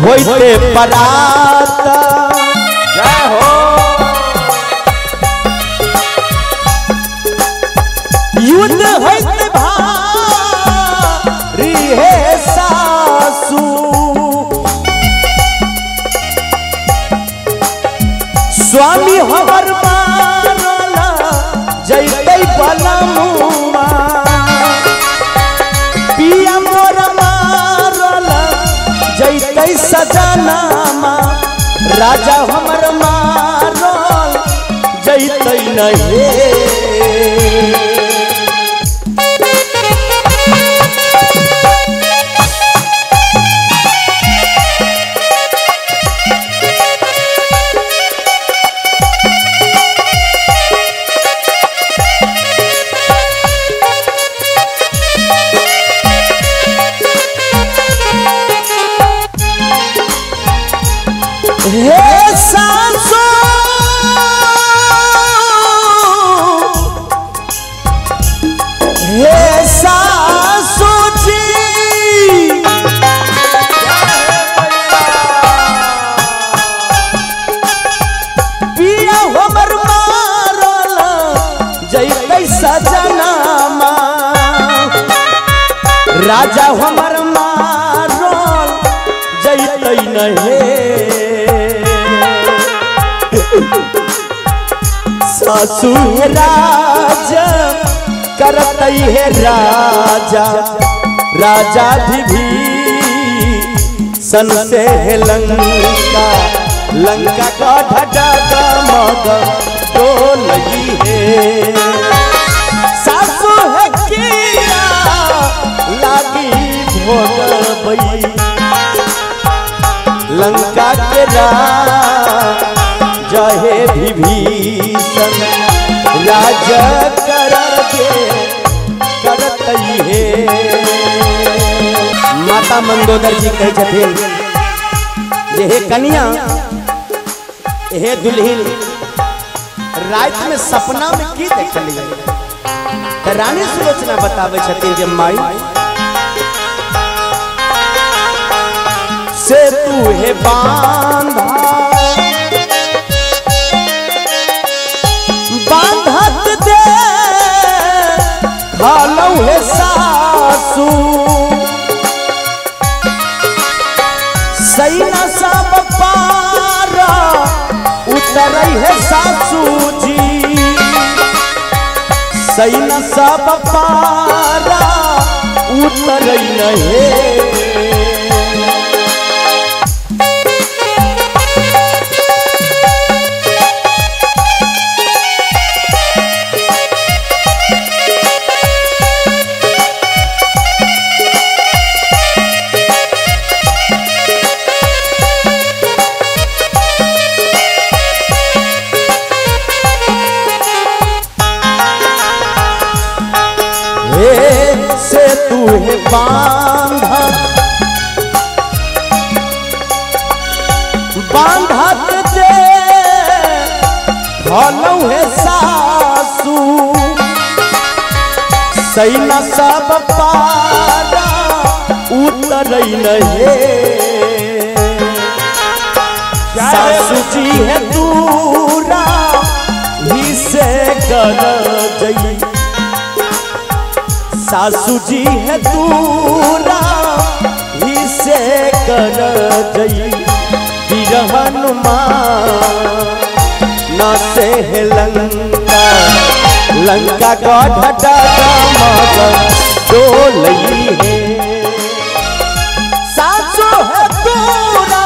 होते पराता। जय हो। युद्ध होते भारी हे सासू, स्वामी हमर मारला जैतै बलमुआ, पिया मोर मारला जैतै सजनामा, राजा हमर मारल जैतै नहीं। हे सासू हे सासू जी, पिया हमर मारल जैतै सजनामा, राजा हमर मारल जैतै नहीं। सासू राजा करतै है राजा, राजा भी सन से है लंका, लंका का ढटा मग डोलई है। सासू है किया लागी भोगबई, लंका के राजा हे विभीषण राजा करते करतई हे। माता मंदोदर जी कहै छथिन जे हे कनिया, हे दुल्हिन, रात में सपना में की देखलियै? त रानी सुलोचना बताबै छथिन जे माई से तू हे बांधा बांधत दे खालौ हे सासू, सैना सब पारा उतरै हे सासू जी, सैना सब पारा उतरै नहीं। से तू है बांधा बांधत दे भलौ है सासू, सैना सब पारा उतरै नहीं। सासू जी है दूरा ही से गरजई, सासू जी है दूरा ही से गरजई, वीर हनुमान न से है लंका, लंका का ढटा मग डोलई है। सासू है दूरा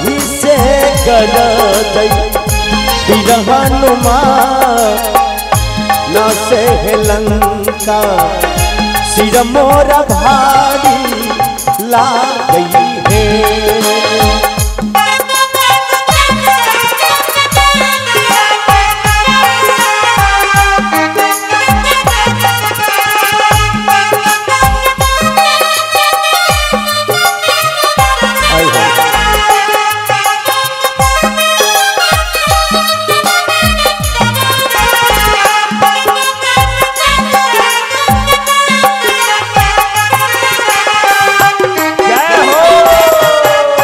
ही से गरजई, वीर हनुमान न से है लंका, सिर मोरा भारी ला गई है। जय हो।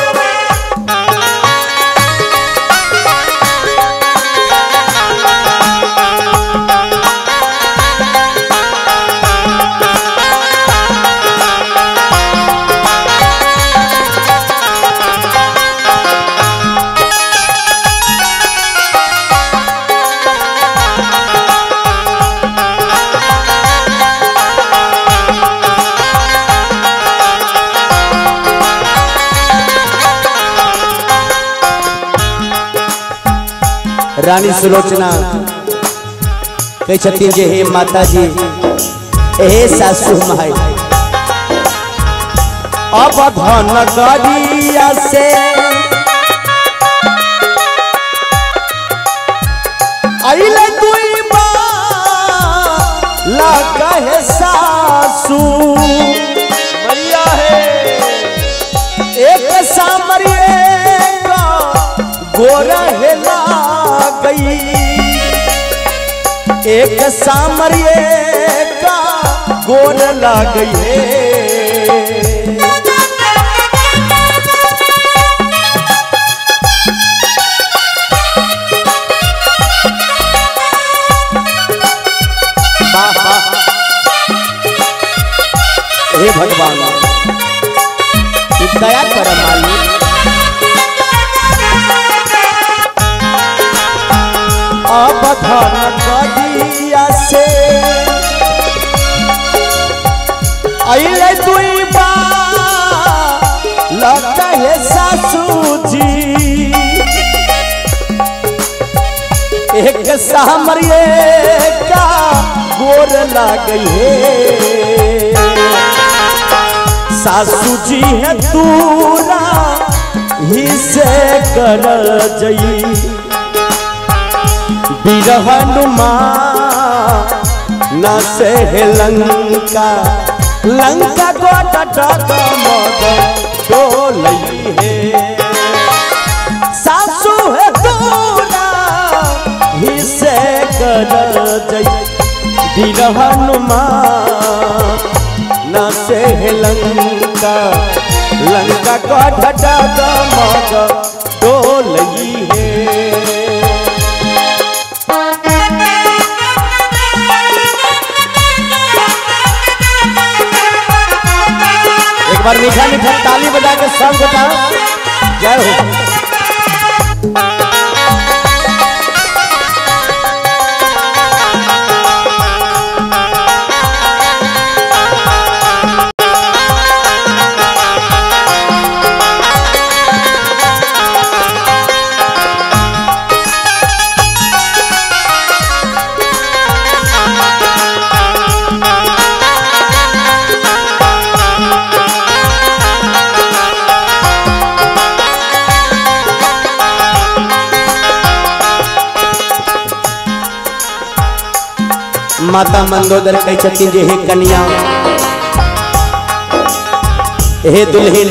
रानी सुलोचना कहै छथिन जे हे माता जी, हे सासू माई, अब धन गरिया से अइले दुई लगा है सासू मैया है, एक सामरिए का गोरा है गई, एक सामरिए का गोर ला गई है। हे भगवान दया कर मालिक, अब धन गरिया से अइले दुई बार है सासू जी, एक सामरिए का गोर ला गई है। सासू जी है तूरा ही से कर जई, बिरहनुमा न से लंका, लंका गोटा मग डोलई है। सासू है तूरा ही से कर जई, बिरहनुमा न से लंका, लंका गोटा मग डोलई है। एक बार मीठा मीठा ताली बजा के सब बता जय हो। माता मंदोदर कहै छथिन जे हे कन्या, हे दुल्हन,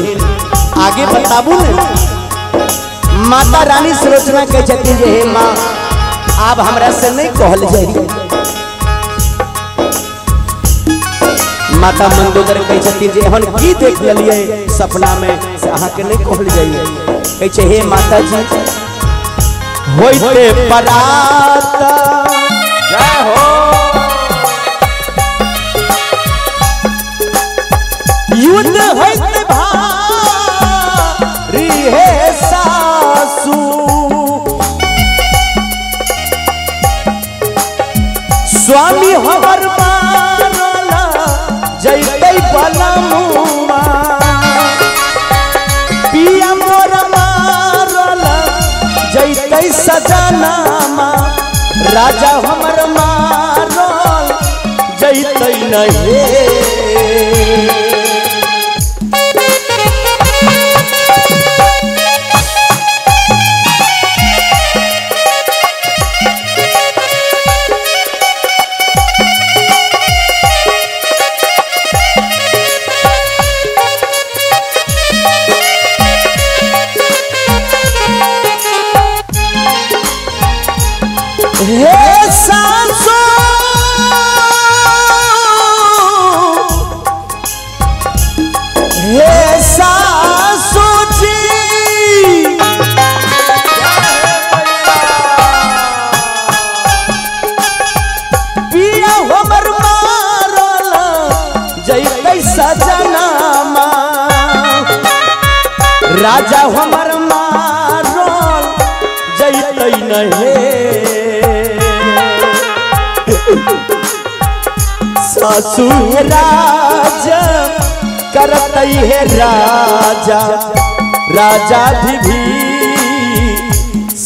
आगे बताबू ने। माता रानी सुलोचना कहै छथिन जे हे माँ, आब हमरा से नहीं कहल जाय। माता मंदोदर कहै छथिन जे एहन की देख लेलियै सपना में से अहाँ के नहीं कहल जाय। कहै छै हे माता जी, होइते पराता जय हो, युद्ध होइत भारी हे सासू, स्वामी हमर मारला जैतै बलमुआ, पिया मोर मारला जैतै सजनामा, राजा हमर मारल जैतै नहीं। हे सासू हे सासू जी, पिया हमर मारल जैतै सजनामा, राजा हमर मारल जैतै नहीं। सासू राजा करतई है राजा, राजा भी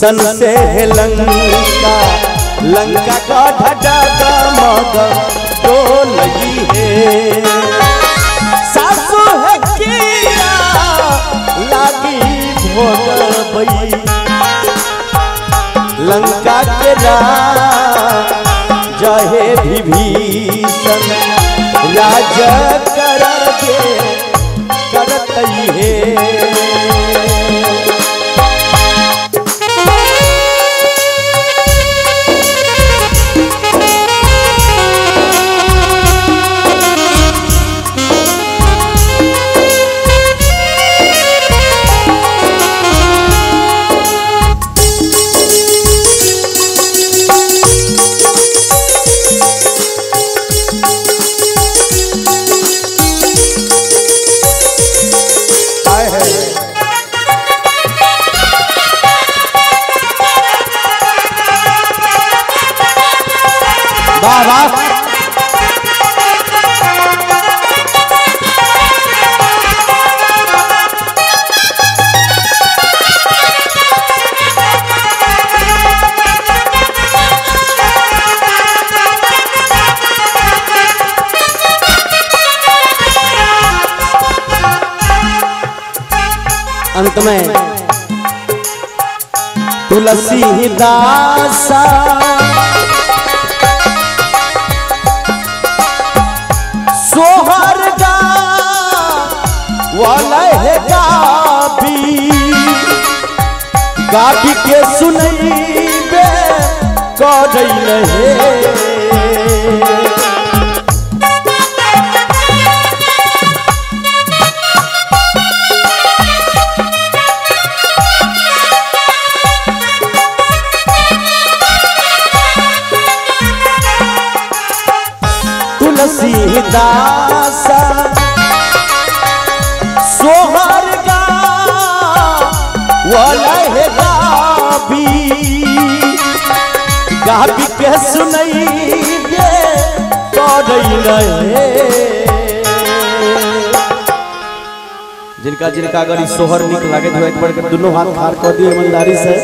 सन से है लंका लंका का ढटा का मग डोलई है। सासु है किया लागी भोगबई लंका के राजा हे विभीषण राज करबे करतई है। वाह वाह अंत में तुलसी दासा सोहर गा वाला है गाबी गाबी के सुनैबे करैल हे। तुलसी दासा सोहर गा वाला है गाबी गाबी के सुनैबे करैल हे। जिनका जिनका अगर सोहर निक लागे तो एक बार दोनों हाथ खाड़ कर दिए ईमानदारी से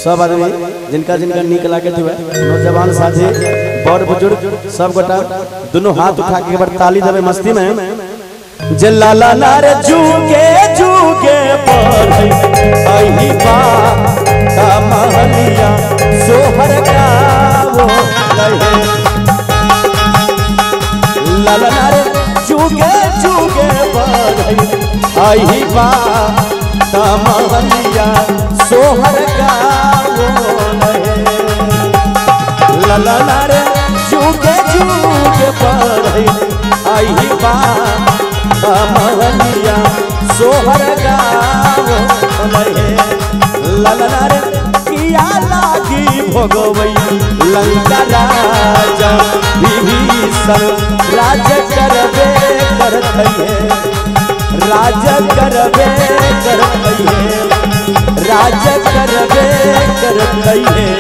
सब आदमी जिनका जिनका निक लागे थे नौजवान साथी बड़ बुजुर्ग सब गोटा दोनों हाथ उठा के एक बार ताली देवे मस्ती में। जे लाला नारे झुके झुके पड़ई अही बा का महलिया सोहर गावो लहे। लाला नारे झुके झुके पड़ई अही बा का महलिया सोहर गावो लहे। लाला नारे झुके झुके पड़ई अही बा का महलिया सोहर गावो लहे। लाला नारे किया लागी भोगवई लंका राजा विभीषण राज करबे करतई है राज करबे करतई है राज करबे करतई है।